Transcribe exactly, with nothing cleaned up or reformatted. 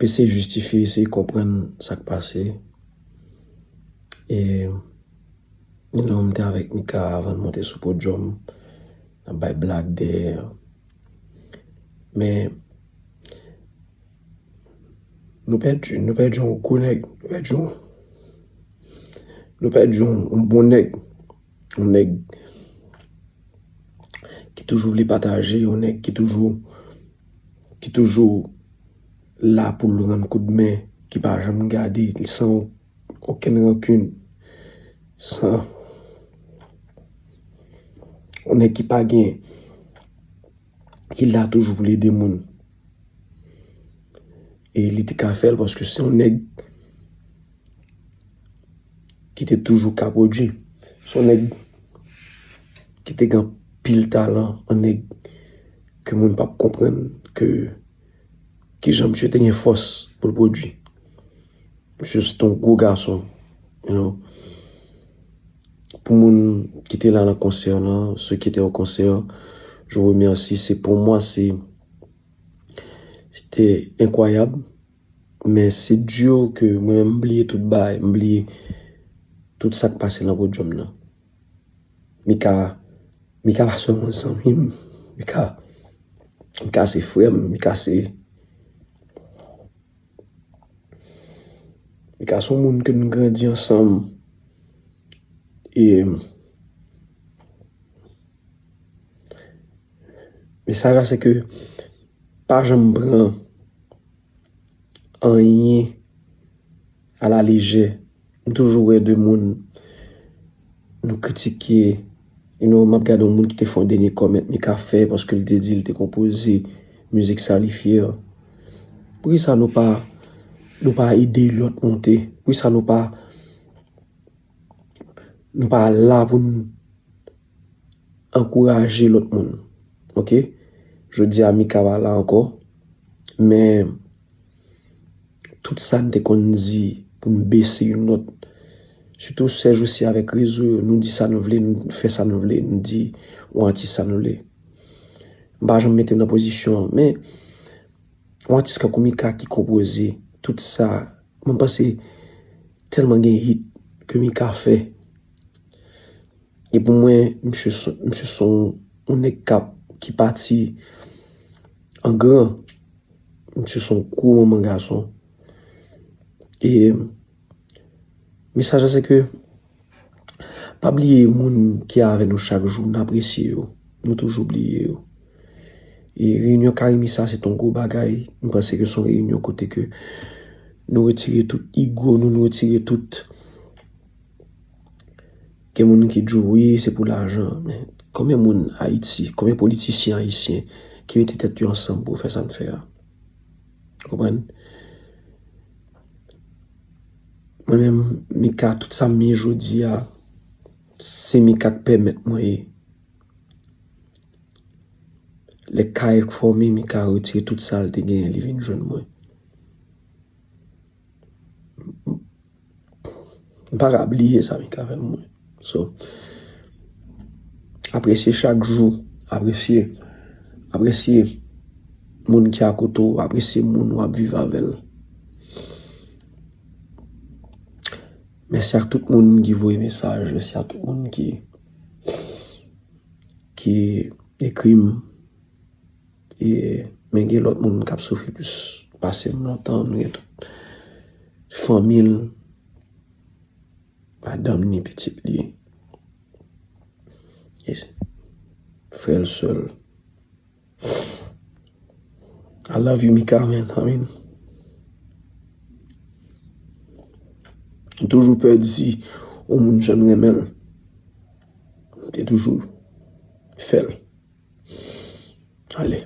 Eseye jistifye, eseye konprann sa k pase. E, you know, m te avèk Mika avan n monte sou podyòm. N ap bay blag dèyè. Men, nou pèdi, nou pèdi yon gwo nèg. Nou pèdi yon, nou pèdi yon, yon bon nèg. Yon nèg ki toujou vle pataje, yon nèg ki toujou, ki toujou la pou l rann koudmen, ki pa janm gade, san okenn rankin, san, yon nèg ki pa gen, ki la toujou pou l ede moun. E li te ka fè l paske se yon nèg ki te toujou ka pwodui. Se yon nèg ki te gen anpil talan, yon nèg ke moun p ap konprann ke kijan misye te gen fòs pou l pwodui. Misye se te yon gwo gason, you know. Pou moun ki te la nan konsè lan, ceux qui étaient au concert, je vous remercie. C'est, pour moi, c'est, c'était incroyable. Men se di ke mwen menm m bliye tout bagay, m bliye tout sa k pase nan podyòm nan. Mika, Mika pa sèlman zanmi m, Mika, Mika se frè m, Mika se, Mika se yon moun ke n grandi ansanm. E mesaj la se ke pa janm pran anyen a la lejè. M toujou wè de moun nou kritike, you know, m ap gade yon moun ki te fè yon dènye comment Mika fè paske l te di l te konpoze mizik sa li fyè. Poukisa nou pa, nou pa ede lòt monte? Poukisa nou pa, nou pa la pou n ankouraje lòt moun. Oke? Jodi a Mika pa la ankò, men tout sa n te konn di pou n bese youn lòt, sitou sèjousi avèk rezo yo, nou di sa nou vle, nou fè sa nou vle, nou di yon atis sa nou vle. M pa janm mete m nan pozisyon an, men yon atis kankou Mika ki konpoze tout sa, mwen panse tèlman gen hit ke Mika fè. E pou mwen, misye se, misye se yon, yon nèg k ap, ki pati an gran. Misye se yon gwo manman gason. E mesaj la se ke pa bliye moun ki avè nou chak jou, n apresye yo. Nou toujou bliye yo. E reyinyon Karimi sa, se t on gwo bagay. M panse ke se yon reyinyon kote ke nou retire tout ego nou, nou retire tout. Gen moun ki di w, wi, se pou lajan. Men konbyen moun Ayiti, konbyen politisyen ayisyen ki mete tèt yo ansanm pou fè sa n fè a? Ou konprann? Mwen menm, Mika, tout sa m ye jodi a, se Mika k pèmèt mwen ye. Lè kay fòme, Mika retire tout sa l te genyen, li vin jwenn mwen. M pa ka bliye sa Mika fè pou mwen. So, apresye chak jou, apresye, apresye moun ki akote w, apresye moun w ap viv avè l. Mèsi ak tout moun ki voye mesaj, mèsi ak tout moun ki, ki ekri m. E, men gen lòt moun k ap soufri plis pase m lontan, nou gen tout fanmi l, madanm ni, pitit li, e frè l, sè l. I love you, Mika, man. I mean, m toujou pè di yon moun jan m renmen l. M te toujou fè l. Ale.